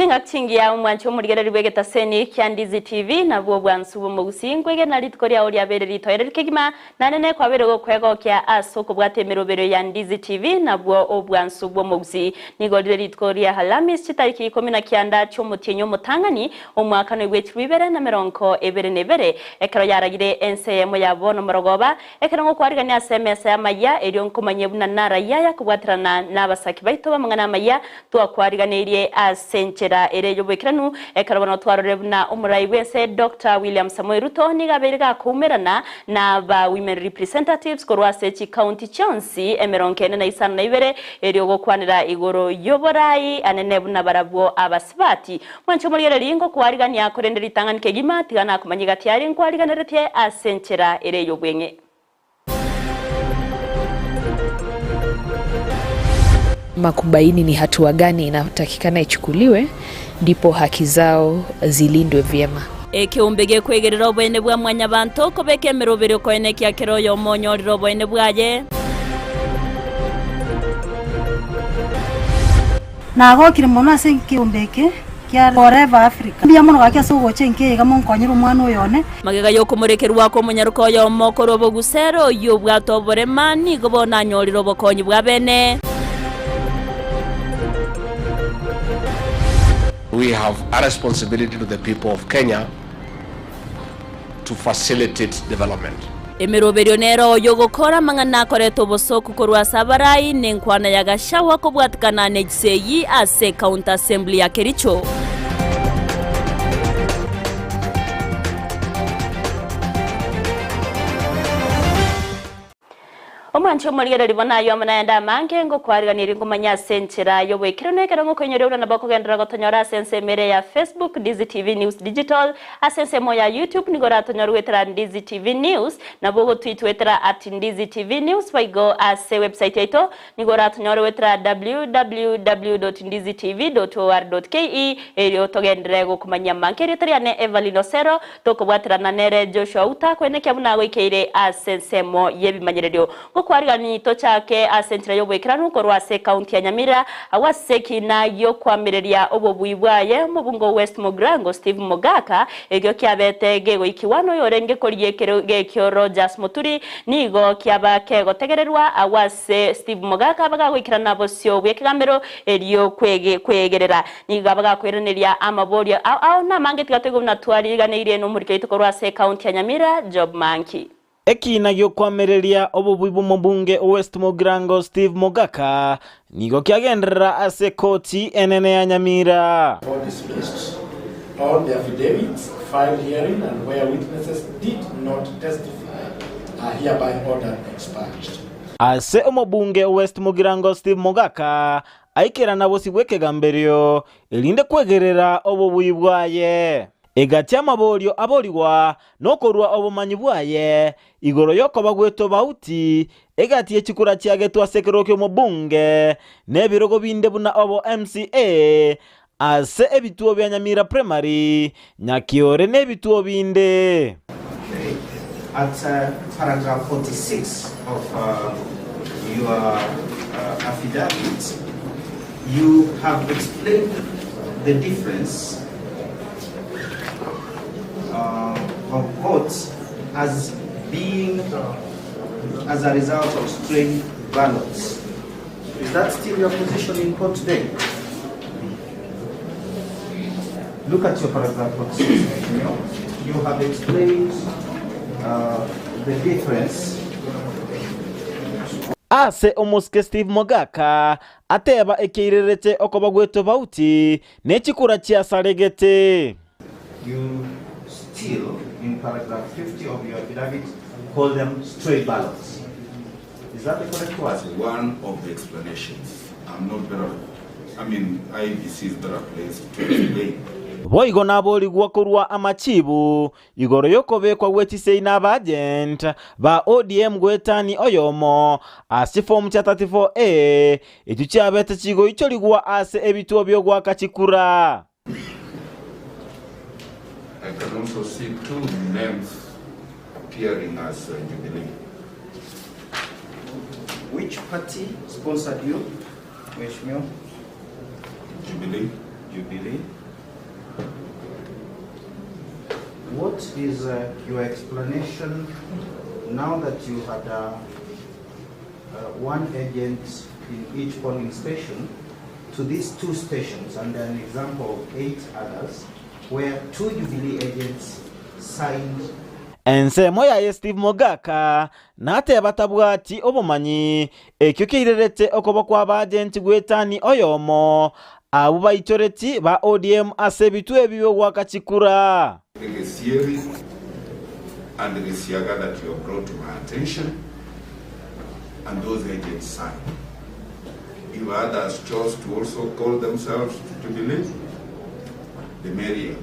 Chingaki chingiya omwanche omorigereria bw'egetaseni kia Ndizi TV nabwo obwansu bw'omogusii nkwegena rituko riao riabeire ritoereru kegima naende nekwabeire gokwegokia ase okobwata emeroberio ya Ndizi TV nabwo obwansu bw'omogusii. Nigo rire rituko ria Alhamisi chitariki ikomi na kianda chi'omotienyi omotang'ani omwaka noigwechirwe ibere na merongo ebere na ebere ekero yaragire ense eyemo ya bono morogoba Ekero ngokwarigania ase emesa y'amayia, erio nkomanyie buna narayia ayakobwaterana nabasaki baito b'amang'ana amayia, twakwariganeirie ase enchera ere y'oboikeranu, ekero bono twarorire buna omorai bw'ense Doctor William Samoei Ruto nigo abeire gakoumerana na ba Women Representatives korwa ase chicounty chionsi emerongo ene na isano na ibere erio gokwanera igoro y'oborai anene buna barabwo abasibati Mwanche omorigererie ngokwarigania, korende ritang'ani kegima tiga nakomanya egati aria nkwariganeretie ase enchera ere ey'obweng'e. Ama kubaini ni hatua gani inatakikana ichukuliwe ndipo haki zao zilindwe vyema. Ekeombe gekwegerera oboene bwa Mwanyabaanto, kobeka emeroberio koenekia kera oyomo onyorire oboene bwaye. Nagokire mono ase ekeombe eke kia Forever Africa. Mbuya mono gaki ase ogocha enka eye iga monkonyere omwana oyo one. Magega y'okomorekerwa kw'omonyaroka oyomo korwa obogusero, oyio obwate oborema, nigo bono anyorire obokonyi bwa bene. We have a responsibility to the people of Kenya to facilitate development. Emeroberio nero y'ogokora amang'ana akoreta obosooku korwa ase abarai na enkwana ya Gachagua kobwatikana ne chisegi ase County Assembly ya Kericho. Omwanche omorigereria bono ayio amo nayande amange, ngokwariganirie ngomanye ase enchera y'oboikeranu ekero ngokoinyoria buna nabo okogenderera gotonyora ase ensemo ere ya Facebook, Ndizi TV News Digital, ase ensemo ya YouTube nigo oratonyore goetera Ndizi TV News, nabo ogotweet goetera at Ndizi TV News, boigo ase website yaito nigo oratonyore goetera www.ndizitv.or.ke erio togenderere gokomanyia amange. Erieta riane Evelyn Osero, Tokobwaterana nere Joshua otakwenekia buna agoikeire ase ensemo y'ebimanyererio. Ngokwarigani tochake ase enchera y'oboikeranu korwa ase ekaunti ya Nyamira, agwo ase ekina gi'okoamereria obobui bwaye omobunge o West Mugirango Steve Mogaka, ekio kiabete gegoikigwa noyorenge korigia ekerogo ekio Rogers Muturi, nigo kiaba kegotegererwa agwo ase Steve Mogaka bagagoikerana bosio bw'ekegambero erio kwegerera. Nigo bagakoiraneria amaborio ao ao namange tiga toigwe buna twariganeirie nomoriki oito korwa ase ecounty ya Nyamira, Job Manki. Ekiina gi'okoamereria obobui bw'omobunge o West Mugirango Steve Mogaka nigo kiagenderera ase ekoti enene ya Nyamira. Court dismissed all the affidavits filed herein and where witnesses did not testify are hereby ordered expunged. Ase omobunge o West Mugirango Steve Mogaka Aikerana bosio bw'ekegamberio, erinde kwegerera obobui bwaye. Egati amaborio aborigwa nokorua obomanyi bwaye igoro y'okoba gw'etobauti egati ye chikura chiagetwe ase ekerogo ki'omobunge na ebirogo binde buna obo MCA ase ebituo bia Nyamira Primary, Nyakiore na ebituo binde. At paragraph 46 of your affidavit, you have explained the difference of votes as being as a result of stray ballots. Is that still your position in court today? Look at your paragraph 46, Mheshimiwa. You have explained uh, the difference Ase omosike Steve Mogaka ateba ekeirerete okoba gw'etobauti ne chikura chiasaregete. You still in paragraph 50 of your affidavit call them stray ballots. Is that the correct word? One of the explanations. I'm not better, I mean, IEBC is better placed to explain. Boigo naborigwa korwa amachibu igoro y'okobekwa gwe chisei na abaagent ba ODM goetani oyomo ase chifomu chia 34A echio chiabete chigoichorigwa ase ebituo bi'ogoaka chikura. I can also see two names appearing as Jubilee. Which party sponsored you, Mheshimiwa? Jubilee. Jubilee. What is uh, your explanation now that you had uh, uh, one agent in each polling station to these two stations and an example of eight others where two Jubilee agents signed Ensemo yaye Steve Mogaka nateba tabwati obomanyi, ekio keirerete okoba kw'abaagenti gw'etani oyomo, abwo baichoreti ba ODM ase ebituo ebi bi'ogoaka chikura. The Gesieri and Gesiaga that you have brought to my attention and those agents signed. If others chose to also call themselves to Jubilee, the merrier.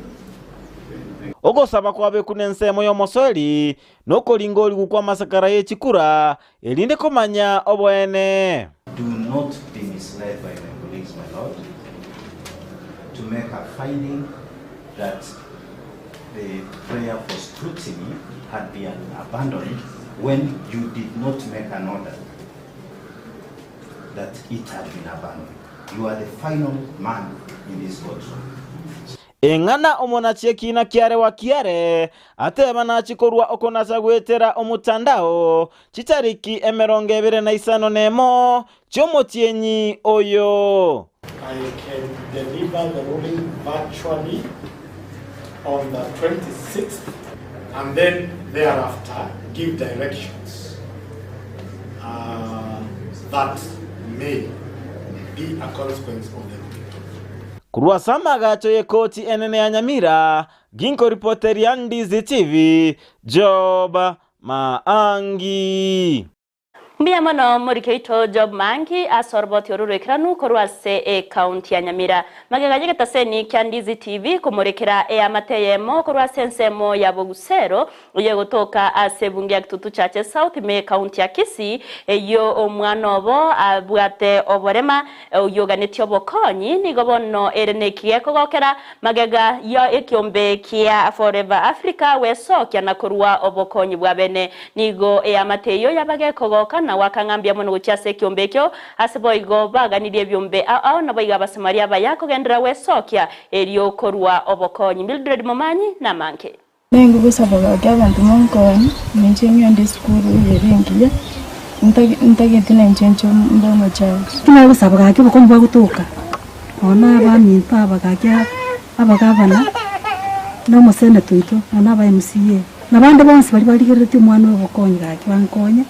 Ogosaba kwabeku nensemo y'omosoeri nokoringorigwa kw'amasakara ye chikura, erinde komanya oboene. Do not be misled by my colleagues, my lord, to make a finding that the prayer for scrutiny had been abandoned when you did not make an order that it had been abandoned. You are the final man in this courtroom. Eng'ana omonachi ekiina kiare wa kiare, ateba nachie korwa okonacha goetera omotandao chitariki 25 chi'omotienyi oyo. I can deliver the ruling virtually on the 26th and then thereafter give directions uh, that may be a consequence of the ruling. Korwa ase amagacho y'ekoti enene ya Nyamira, ginkoripoteria Ndizi TV, Job Maangi. Mbuya mono morike oito Job Maangi ase oroboti oru rw'ekeranu korwa ase ecounty ya Nyamira. Magega y'egetaseni kia Ndizi TV komorekera eamate eyemo korwa ase ensemo ya Bogusero Oyo egotoka ase ebunge ya Kitutu Chache South ime y'ecounty ya Kisii, eyio omwana obo abwate oborema oyio oganetie obokonyi, nigo bono ere nekiga ekogokera magega ya ekiombe kia Forever Africa gwesokia na korua obokonyi bwa bene. Nigo eamate eyio yabaga ekogoka na goaka ng'a mbuya mono gochia ase ekiombe ekio, ase boigo baganirie ebiombe ao ao naboigo Abasamaria abaya kogenderera gwesokia erio korua obokonyi. Mildred Momanyi namange. Nigo gosaba gaki abanto monkonye, ninche ng'ende esukuru eye ere engiya, ntagete nainche nche mbe omochari. Tinare gosaba gaki obokonyi bwa gotoka, nonya na abaminto aba gaki abagavana, na omoseneta oito, nonya na aba MCA, na bande bonsi baria barigereretie omwana oyo obokonyi gaki bankonye.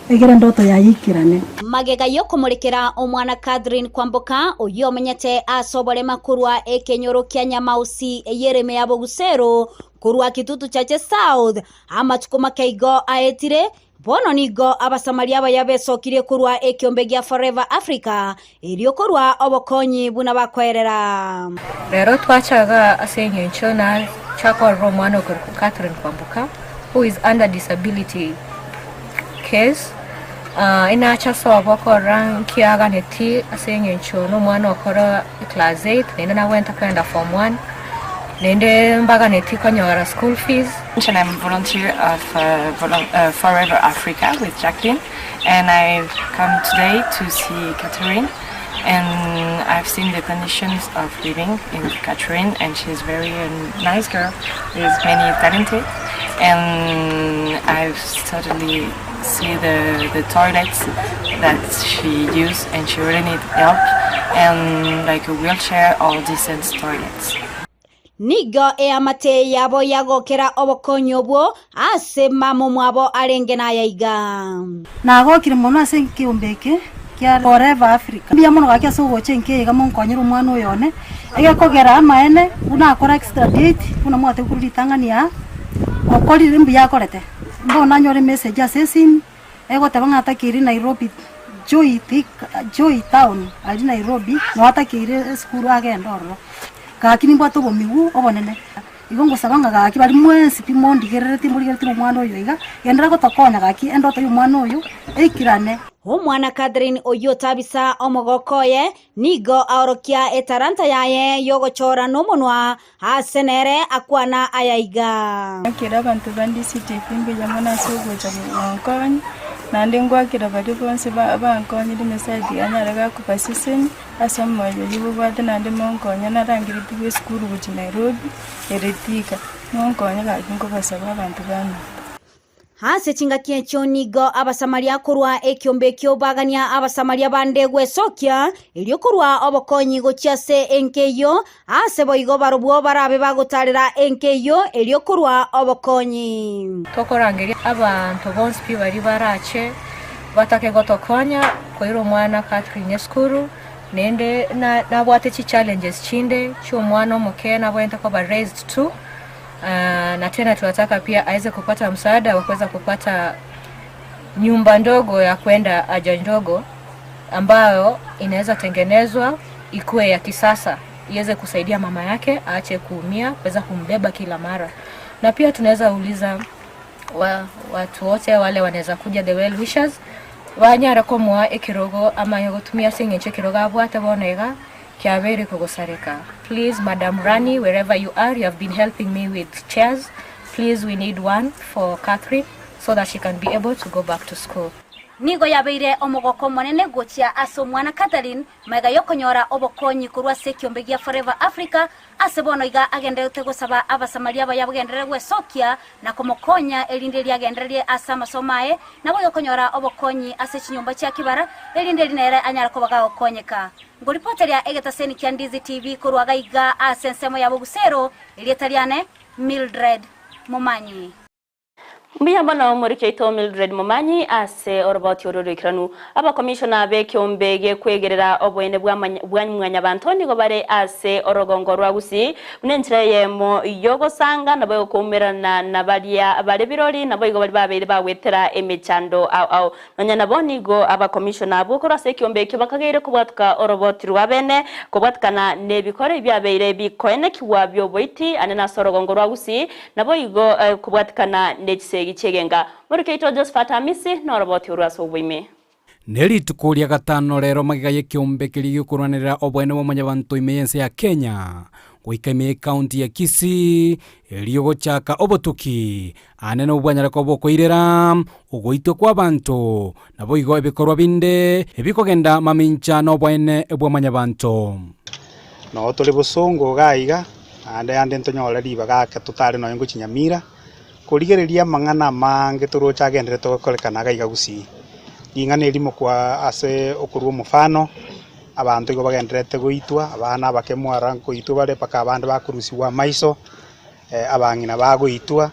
Ekero endoto yaye eikerane. Magega y'okomorekera omwana Catherine Kwamboka, oyio omenyete ase oborema korwa ekenyoro kia Nyamausi ey'ereme ya Bogusero korwa Kitutu Chache South, amatuko make igo aetire, bono nigo Abasamaria abaya besokirie korwa ekiombe gia Forever Africa erio korwa obokonyi buna bakoerera. Rero twachaga ase eng'encho nacha korora omwana okorokwa Catherine Kwamboka who is under disability case inacha sobo korora nkiaganeti ase eng'encho na omwana okora class eight naende nagwenta kogenda form one naende mbaganeti konyora school fees. And I'm volunteer of Forever Africa with Jacqueline and I've come today to see Catherine and I've seen the conditions of living in Catherine and she's very nice girl with many talented and I've certainly see the, the toilets that she used and she really need help and like a wheelchair or decent toilets. Nigo eamate yabo yagokera obokonyi obwo ase mama omwabo arenge naya iga. Nagokire mono ase ekeombe eke kia Forever Africa. Mbuya mono gaki ase ogocha enka eye iga monkonyere omwana oyo one, egekogera amaene buna akora extra date buna mwatebia korwa ritang'ani aa, okorire mbuya akorete. Mbono nanyore emessage ase esimi, egoteba ng'a atakeire Nairobi Joy Thika Joy town aria Nairobi, noo atakeire esukuru agende ororo. Gaki nimbwate obomigu obonene. Igo ngosaba ng'a gaki baria mwensi pi mondigereretie mborigeretie nomwana oyo iga, genderera gotokonya gaki endoto y'omwana oyo eikirane. Omwana Catherine oyio otabisa omogoko oye, nigo aorokia etalanta yaye y'ogochora nomonwa, aase nere akwana aya iga. Ekero abanto ba DCTV mbuya mono ase ogocha gonkonya, Naende ngwakera baria bonsi bankonyire Nyasaye tiga anyare gakobasesenia ase omoyo oyio bobwate naende monkonye narangeretigwe esukuru gochia Nairobi ere Thika, monkonye gaki nkobasaba abanto baminto. Ase chingaki echio nigo Abasamaria korwa ekiombe ekio bagania Abasamaria bande gwesokia, erio korwa obokonyi gochia ase enka eyio, aase boigo barobwo barabe bagotaarera enka eyio, erio korwa obokonyi. Tokorangeria abanto bonsi pi baria barache batake gotokonya koira omwana Catherine esukuru, naende nabwate chi challenges chinde chia omwana omoke nabwenerete koba raised to. Na tena tunataka pia aweze kupata msaada wa kuweza kupata nyumba ndogo ya kwenda haja ndogo ambayo inaweza tengenezwa ikuwe ya kisasa iweze kusaidia mama yake aache kuumia, kuweza kumbeba kila mara. Na pia tunaweza uliza watu wote wale wanaweza kuja the well wishers banyara komoa ekirogo ama gotumia ase eng'encho ekirogo abwate bono iga kiabeire kogosareka. Please Madam Rani, wherever you are, you have been helping me with chairs. Please, we need one for Catherine so that she can be able to go back to school. Nigo yabeire omogoko omonene gochia ase omwana Catherine magega y'okonyora obokonyi korwa ase ekiombe gia Forever Africa ase bono iga agendererete gosaba Abasamaria abaye abagenderere gwesokia na komokonya erinde erio agendererie ase amasomo aye, naboigo konyora obokonyi ase chinyomba chia kibara, erinde eri nere anyare koba gagokonyeka. Ngoripoteria egetaseni kia Ndizi TV korwa gaiga ase ensemo ya Bobusero, erieta riane Mildred Momanyi. Mbuya mono omoriki oito Mildred Momanyi ase oroboti oro roikeranu. Abakomishona b'ekeombe gekwegerera oboene bwa mwanyabanto nigo bare ase orogongo rwa Gusii buna enchera eyemo y'ogosanga nabo egokoumerana na baria bare birori naboigo baria babeire bagwetera emechando ao ao. Nonya nabo nigo abakomishona abwo korwa ase ekeombe ekio bakageire kobwatuka oroboti rwa bene kobwatikana nebikore ebiabeire bikoenekigwa bi'oboiti ane nase orogongo rwa Gusii Naboigo kobwatikana ne chisegi chi'egenga. Morike oito Josephat Amisi noroboti orwo ase oboime. Ne rituko ria gatano rero magega y'ekeombe keria gi'okorwanerera oboene bwa mwanyabanto ime y'ense ya Kenya, goika ime y'ecounty ya Kisii, erio gochaka obotuki aane nobwanyare koba okoirera ogoitwa kw'abanto, naboigo ebikorwa binde ebikogenda mamincha noboene bwa mwanyabanto. Noo tore bosongo iga iga, Naende ande ntonyore ribaga ake totare nonya ngochia Nyamira, korigereria amang'ana amange toroche agenderete gokorekana iga iga Gusii. Ring'ana erimo kwa ase okorwa omofano, abanto igo bagendererete goitwa, abana abake mwara nkoitwa bare mpaka abande bakorusigwa amaiso, abang'ina bagoitwa.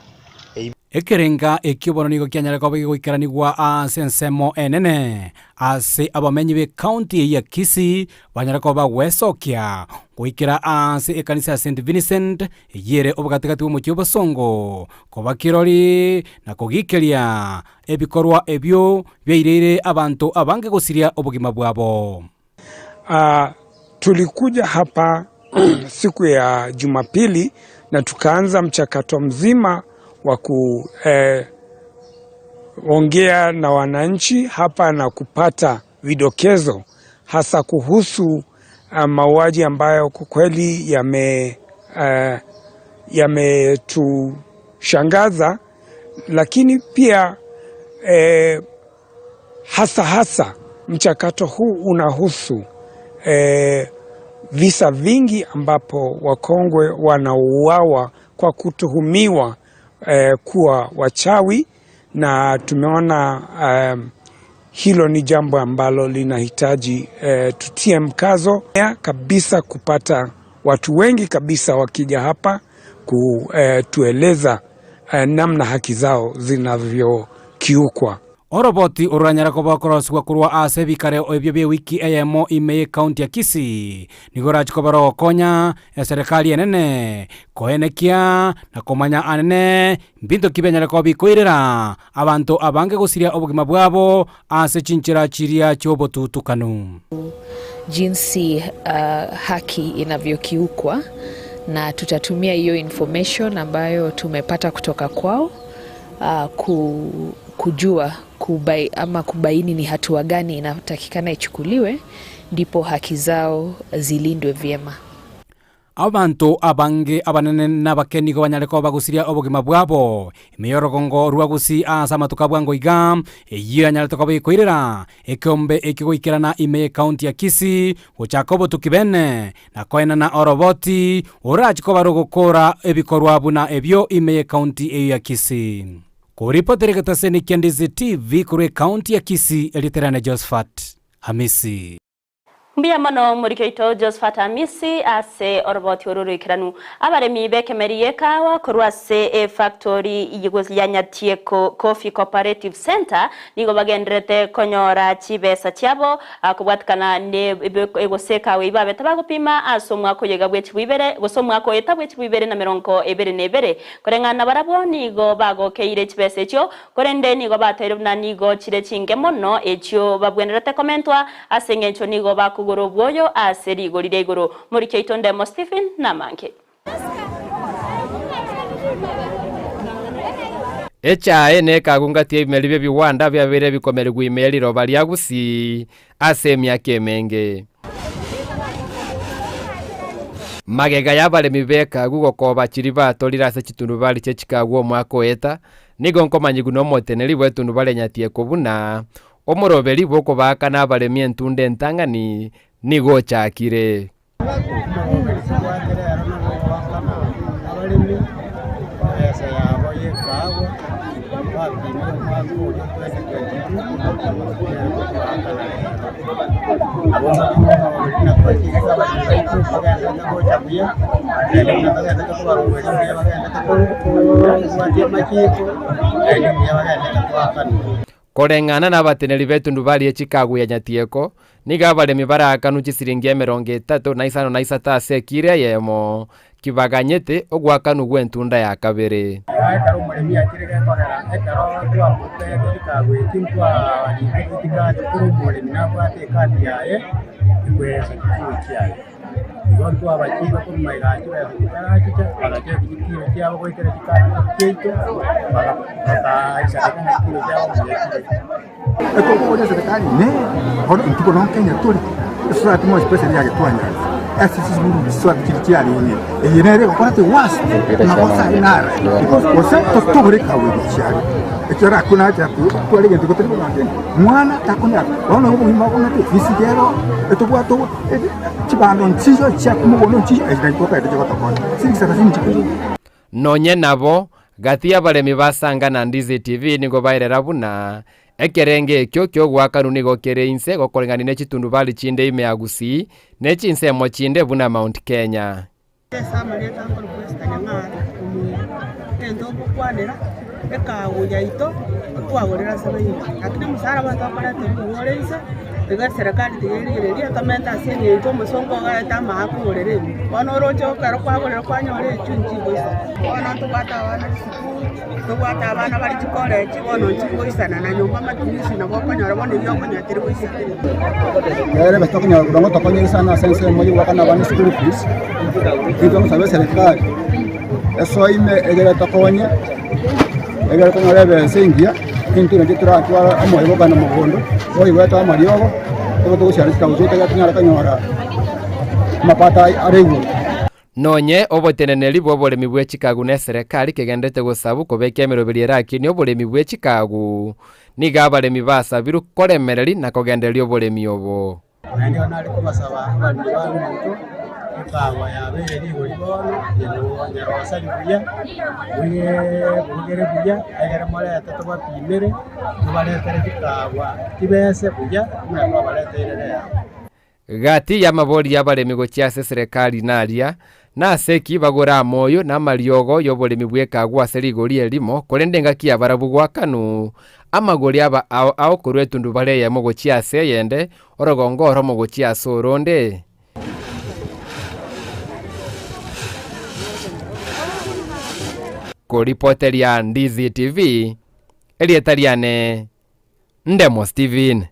Ekerenga ekio bono nigo kianyare koba gegoikeranigwa ase ensemo enene ase abamenyi b'ecounty eyio ya Kisii banyare koba bagwesokia goikera ase ekanisa ya St Vincent eyio ere obogatigati bw'omochie obosongo koba kirori na kogikeria ebikorwa ebio biaireire abanto abange gosiria obogima bwabo. Tulikuja hapa siku ya Jumapili na tukaanza mchakato mzima wa kuongea eh, na wananchi hapa na kupata vidokezo hasa kuhusu uh, mauaji ambayo kwa kweli yame uh, yametushangaza, lakini pia eh, hasa hasa mchakato huu unahusu eh, visa vingi ambapo wakongwe wanauawa kwa kutuhumiwa eh, kuwa wachawi na tumeona um, hilo ni jambo ambalo linahitaji eh, tutie mkazo kabisa kupata watu wengi kabisa wakija hapa kutueleza eh, namna haki zao zinavyokiukwa. Oroboti ororanyare koba okorosigwa korwa ase ebikare ebio bi'ewiki eyemo ime y'ecounty ya Kisii nigo orachie koba rogokonya eserekari enene koenekia na komanya anene mbinto ki bianyare koba bikoirera abanto abange gosiria obogima bwabo ase chinchera chiria chi'obotutukanu. Jinsi uh, haki inavyokiukwa na tutatumia hiyo information ambayo tumepata kutoka kwao uh, ku, kujua kubai, ama kubaini ni hatua gani inatakikana ichukuliwe ndipo haki zao zilindwe vyema. Abanto abange abanene na abake nigo banyare koba bagusiria obogima bwabo ime y'orogongo rwa Gusii ase amatuko a bwango iga, eyio yanyarete koba ekoirera ekeombe ekio goikerana ime y'ecounty ya Kisii gochaka obotuki bene na koenana oroboti orachie koba rogokora ebikorwa buna ebio ime y'ecounty eyio ya Kisii. Koripotera egetaseni kia Ndizi TV korwa ecounty ya Kisii, erieta riane Josephat Hamisi. Mbuya mono omoriki oito Josephat Amisi ase oroboti oro oroikeranu. Abaremi b'ekemeri y'ekaawa korwa ase efactori ya Nyatieko Coffee Cooperative Centre nigo bagendererete konyora chibesa chiabo kobwatikana ne gose ekaawa eyio babete bagopima ase omwaka oyo iga bw'echibu ibere gose omwaka oyo eta bw'echibu ibere na merongo ebere na ebere. Koreng'ana nabarabwo nigo bagokeire chibesa echio Korende nigo bateire buna nigo chire chinke mono echio babwenerete komentwa, ase engencho nigo bakogora obwoyo ase rigori ria igoro. Morikia oito Ndemo Stephen namange. Echae nekagungatia ebimeri bi'ebigwanda biabeire bikomerigwa ime ye riroba ria Gusii ase emiaka emenge. Magega y'abaremi b'ekagu gokoba chiria batorire ase chitundubari chie chikagu omwaka oeta, nigo nkomanyigwa nomoteneneri bw'etundubari enyatieko buna omoroberi bw'okobaakana abaremi entunda entang'ani nigo ochakire. Omoroberi tobwate rero nogoakana abaremi ebesa yabo y'ekaagwa bapimire omwaka oria 2022 nere tokoakana rero. Nabo omoroberi buna twachigete abaremi baito bagenderete gocha buya, naende buna togenderete kobaroberia mbuya bagenderete kobwatia amachiko, naende mbuya bagenderete koakanwa. Koreng'ana nabateneri b'etundubari ye chikagu ya Nyatieko, nigo abaremi baraakanwe chisiringi emerongo etato na isano na isato ase ekiro eyemo, kibaganyete ogoakanwa gw'entunda ya kabere. Ekero omoremi achire gekogera ekero twamoteete chikagu echi ntwarikire chikadi kera omoremi nabwate ekadi yaye ekoeresa chikiro chiaye. Igo ntwabachire korwa magega ya chibesa chitarachicha, bagacheki chikiro chiabo goetera chikadi chiaito, bagaisabeka ng'a chikiro chiabo mbuya chire. Ekoboria serikali ne bono intwe bono Kenya tore eswati more especially ya getwanyanza ase chisukuru chiswati chiri chiarenge eye nere egokora ati worst magoso aye nare because gose totobore ekawe chiare ekiagera akwo nacha tware egento gotari kogambia mwana takonyara bono obogima bong'ete efisi kero etobwate chibando nchiyo chia mogondo nchiyo echi nachi tokagete chigotokonya siringi sarasini chikoiywa. Nonye nabo, gati y'abaremi ba Sanga na Ndizi TV nigo baerera buna ekerenge ekio ki'ogoakanwa nigo kere inse gokoreng'ania ne chitundubari chinde ime ya Gusii ne chinsemo chinde buna Mount Kenya. Ase amarieta nkorokwa Esther Nyang'ara Omweri, egento ngokwanera ekago yaito twagorire ase abaibori, lakini omosaara bono twakorete nigo ore inse, tiga eserekari tiga erigererie etomete ase eng'encho omosongo iga aete amaaka kogorera ebinto. Bono oroche ekero kwagorera kwanyora echio nchigoisana. Bono ntobwate abana chisukuru, ntobwate abana bare chikoleji, bono nchigoisana na nyomba amatumizi nabo okonyora bono eywo okonyora teri goisana. Ere besa tokonyora korwa ng'a tokonyire sana ase ensemo ya goakana abana eschool fees, intwe togosaba eserekari esoe ime egere etokonye, egere tonyore ebesa engiya, intwe nario toratware omoyo bwa okogenda mogondo, toigwete amariogo, tobe togosiara chikago chiaito ekero tonyare konyora amapato are igoro. Nonye oboteneneri bw'oboremi bwe chikagu neserekari kegenderete gosabu kobeka emeroberi erakinie oboremi bwe chikagu, nigo abaremi basabirwe koremereri na kogendereria oboremi obo. Naende igo nare kobasaba abaremi baminto, ekaagwa yabeire rigori bono, nyeroseri buya, moyeburugere buya, egere morete tobapimere, tobaretere chikaagwa chibese buya, buna twabareteire rero. Gati y'amabori y'abaremi gochia ase eserekari naria, Nase ki bagore amoyo na amariogo y'oboremi bw'ekagwa ase rigori erimo, korende engaki y'abarabwo goakanwu amagori aba ao ao korwa etundubari eyemo gochia ase eyende, orogongo oromo gochia ase oronde? Koripoteria Ndizi TV, erieta riane Ndemo Stephen.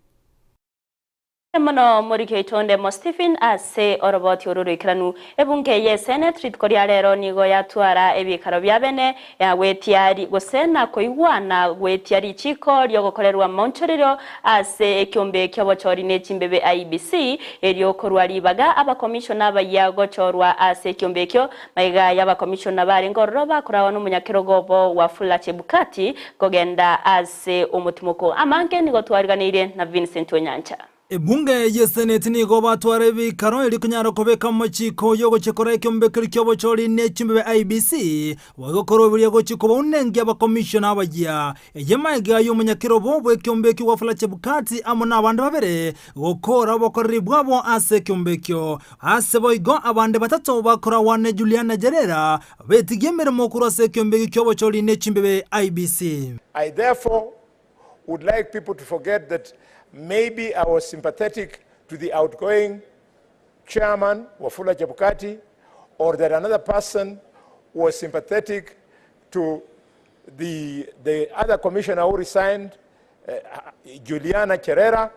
Mono morike oito Ndemo Stephen ase oroboti oru roikeranu. Ebunge ye Senate rituko ria rero nigo yatwara ebikaro bia bene ya gwetia gose na koigwana gwetia richiko riogokorerwa maonchorero ase ekiombe kiobochori ne chimbebe IEBC erio korwa ribaga abakomishona abayia gochorwa ase ekiombe ekio Magega y'abakomishona barenge ororo bakorawa nomonyakerogo obo Wafula Chebukati kogenda ase omotimoko. Amange nigo twariganeirie na Vincent Onyancha. Ebunge y'Eseneti nigo batwara ebikaro erio konyara kobeka amachiko y'ogochia koraa ekeombe keria ki'obochori ne chimbebe IEBC boigo koroberia gochia kobaunengia abakomishona abayia. Eye magega y'omonyakerobo bw'ekeombe ekio Wafula Chebukati amo nabande babere gokora obokoreri bwabo ase ekeombe ekio. Ase boigo abande batato bakoragwa ne Juliana Jerera betigie emeremo korwa ase ekeombe ekio ki'obochori ne chimbebe IEBC. I therefore would like people to forget that maybe I was sympathetic to the outgoing chairman, Wafula Chebukati, or that another person was sympathetic to the, the other commissioner who resigned, Juliana Cherera.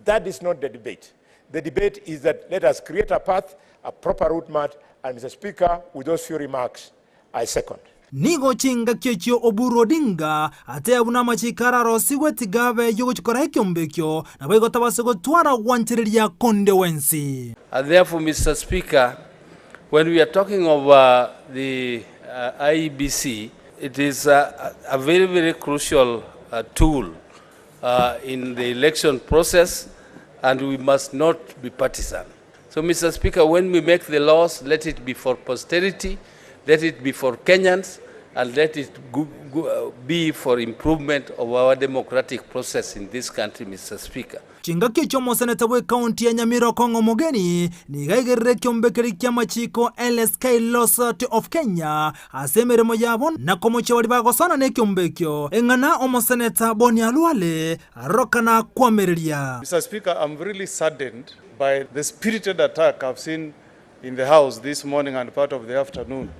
That is not the debate. The debate is that let us create a path, a proper route map, and Mr. Speaker, with those few remarks, I second. Nigo chingaki echio Oburu Odinga ateba buna amachiko ararosigwe tiga abe ay'ogochia koraa ekeombe ekio, naboigo tabase gotwara gwanchereria konde gwensi. And therefore, Mr. Speaker, when we are talking of uh, the uh, IEBC, it is a, a very, very crucial uh, tool uh, in the election process, and we must not be partisan. So, Mr. Speaker, when we make the laws, let it be for posterity, let it be for Kenyans, and let it go, go, uh, be for improvement of our democratic process in this country, Mr. Speaker. Chingaki echio omoseneta bw'ekaunti ya Nyamira Okong'o Omogeni nigo aigerire ekeombe keria ki'amachiko LSK Law Society of Kenya ase emeremo yabo na komochia baria bagosana nekeombe ekio eng'ana omoseneta Boni Khalwale arorokana kwamereria. Mr. Speaker, I'm really saddened by the spirited attack I've seen in the House this morning and part of the afternoon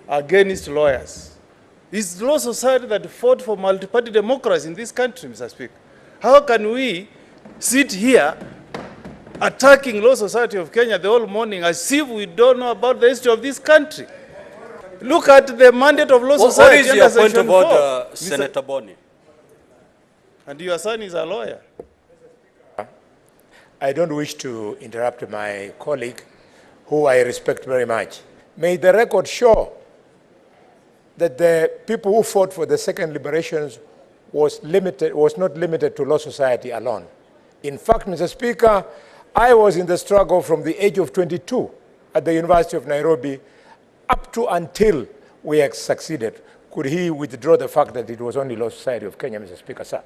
against lawyers. It's the Law Society that fought for multi-party democracy in this country, Mr. Speaker. How can we sit here attacking Law Society of Kenya the whole morning as if we don't know about the history of this country? Look at the mandate of Law What Society is your under point Section of order, 4. Mr. Senator Boni? And your son is a lawyer. I don't wish to interrupt my colleague, who I respect very much. May the record show that the people who fought for the second liberations was, limited, was not limited to Law Society alone. In fact, Mr. Speaker, I was in the struggle from the age of 22 at the University of Nairobi up to until we had succeeded. Could he withdraw the fact that it was only Law Society of Kenya, Mr. Speaker, sir?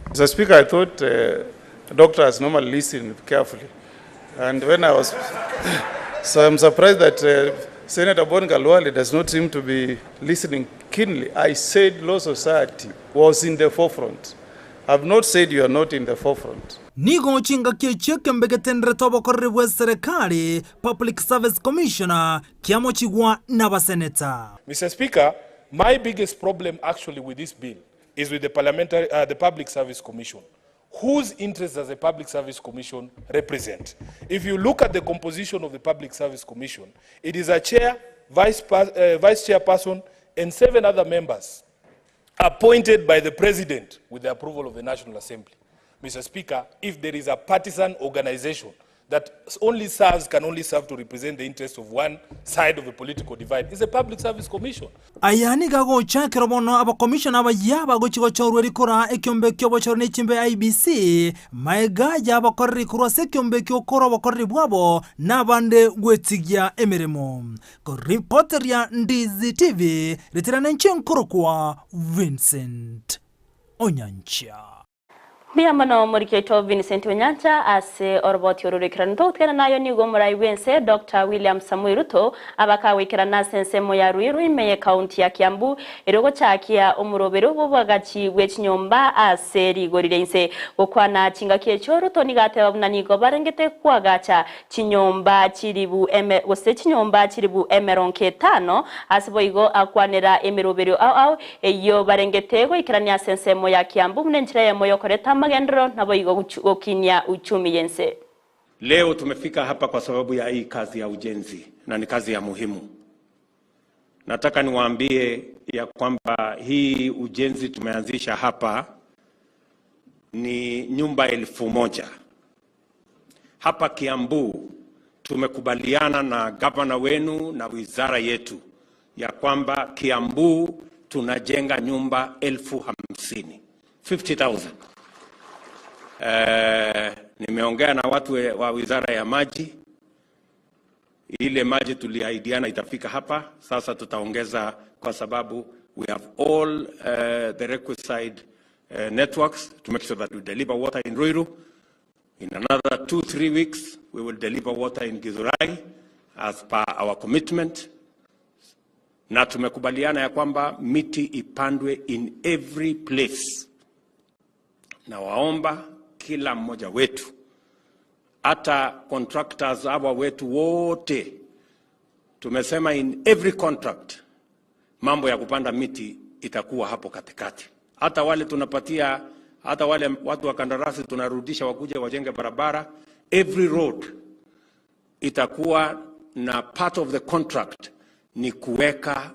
Mr. Speaker, I thought doctors normally listen carefully. And when I was. so I'm surprised that Senator Boni Khalwale does not seem to be listening keenly. I said Law Society was in the forefront. I've not said you are not in the forefront. Nigo chingaki echio ekeombe getenderete obokoreri bwa eserekari Public Service Commissioner kiamochigwa n'abaseneta. Mr. Speaker, my biggest problem actually with this bill is with the parliamentary, the Public Service Commission. Whose interests does the Public Service Commission represent? If you look at the composition of the Public Service Commission, it is a chair, vice chairperson, and 7 other members appointed by the president with the approval of the National Assembly. Mr. Speaker, if there is a partisan organization that can only serve to represent the interests of one side of the political divide, is a Public Service Commission. Aya niga gochakera bono abakomishona abayia bagochi gochorwa rikora ekiombe kiobochoro ne chimbe IEBC maega yabakoreri korwa ase ekiombe kiokora obokoreri bwabo nabande gwetigia emeremo. Koripoteria Ndizi TV ritirane nchenkoro Vincent Onyancha. Mbuya mono morikeito Vincent Onyancha ase oroboti ororikirano togotera nayo nigo morai bwense Dr. William Samoei Ruto abakawikirana ase ensemo ya Ruiru ime county ya Kiambu ero gochakia omorobero bw'obwagachi bw'echinyomba ase rigorire inse gokwana chingaki echo Ruto nigateba buna nigo barengete kwagacha chinyomba chiribu eme gose chinyomba chiribu emerongo etano ase boigo akwanera emerobero ao ao eyo barengete goikerania ase ensemo ya Kiambu buna enchera eyemo yokoreta Amagenderero naboigo gokinia uchumi y'ense. Leo tumefika hapa kwa sababu ya hii kazi ya ujenzi na ni kazi ya muhimu. Nataka niwaambie ya kwamba hii ujenzi tumeanzisha hapa ni nyumba 1000. Hapa Kiambu tumekubaliana na gavana wenu na wizara yetu ya kwamba Kiambu tunajenga nyumba 50,000, 50,000. Nimeongea na watu wa wizara ya maji, ile maji tuliahidiana itafika hapa. Sasa tutaongeza kwa sababu we have all the requisite networks to make sure that we deliver water in Ruiru. In another 2, 3 weeks, we will deliver water in Githurai as per our commitment. Na tumekubaliana ya kwamba miti ipandwe in every place. Na waomba kila mmoja wetu, hata contractors hawa wetu wote, tumesema in every contract mambo ya kupanda miti itakuwa hapo katikati. Hata wale tunapatia, hata wale watu wa kandarasi tunarudisha wakuje wajenge barabara, every road itakuwa na part of the contract ni kuweka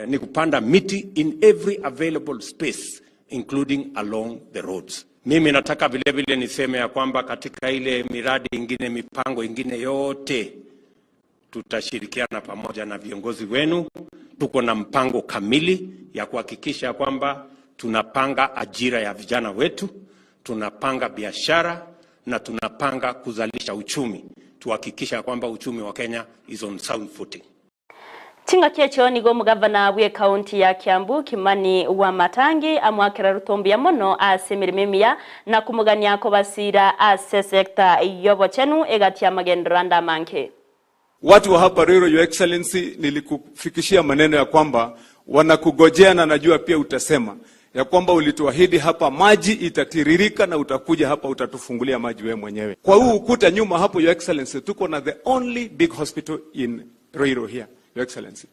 ni kupanda miti in every available space including along the roads. Mimi nataka vile vile niseme ya kwamba katika ile miradi ingine, mipango ingine yote tutashirikiana pamoja na viongozi wenu. Tuko na mpango kamili ya kuhakikisha kwamba tunapanga ajira ya vijana wetu, tunapanga biashara na tunapanga kuzalisha uchumi, tuhakikisha kwamba uchumi wa Kenya is on sound footing. Chingaki ekyo nigo omugavana bwe county ya Kiambu Kimani Wamatangi amwakera rutombia mono ase emirimo emiya na kumugania kobasira ase sector yobochenu egati ya magendero ande amange. Watu wa hapa Ruiru, Your Excellency, nilikufikishia maneno ya kwamba wanakugojea na najua pia utasema ya kwamba ulituahidi hapa maji itatiririka na utakuja hapa utatufungulia maji wewe mwenyewe. Kwa huu ukuta nyuma hapo, Your Excellency, tuko na the only big hospital in Ruiru here, Your Excellency.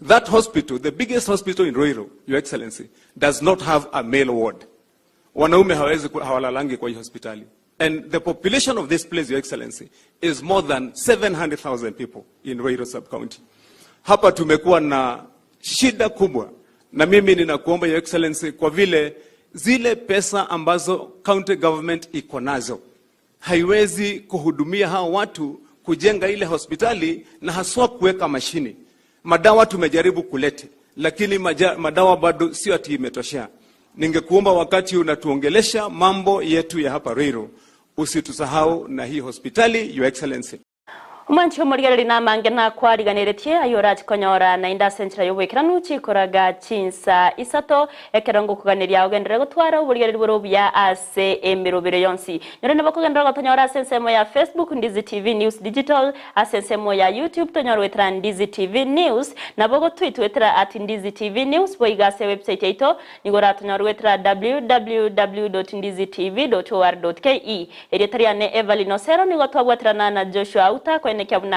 That hospital, the biggest hospital in Ruiru, Your Excellency, does not have a male ward. Wanaume hawezi hawalalangi kwa hii hospitali. And the population of this place, Your Excellency, is more than 700,000 people in Ruiru sub-county. Hapa tumekuwa na shida kubwa, na mimi ninakuomba Your Excellency, kwa vile zile pesa ambazo county government iko nazo haiwezi kuhudumia hao watu kujenga ile hospitali na haswa kuweka mashini. Madawa tumejaribu kulete, lakini madawa bado sio ati imetoshea. Ningekuomba wakati unatuongelesha mambo yetu ya hapa Ruiru, usitusahau na hii hospitali, Your Excellency. Omwanchi omorigereri namange nakwariganeretie ayo orachikonyora naende ase enchera ya oboikeranu chikoraga chinsa isato ekero ngokoganeria ogenderere gotwara oborigereri bore obuya ase emerobere yonsi nyore nabo kogenderera gotonyora ase ensemo ya Facebook Ndizi TV News Digital, ase ensemo ya YouTube tonyora gwetera Ndizi TV News, nabo gotwitwetera at Ndizi TV News, boiga ase website yaito nigo oratonyora gwetera www.ndizitv.or.ke. Erieta riane Evelyn Osero, nigo twabwaterana na Joshua Auta kwenekia buna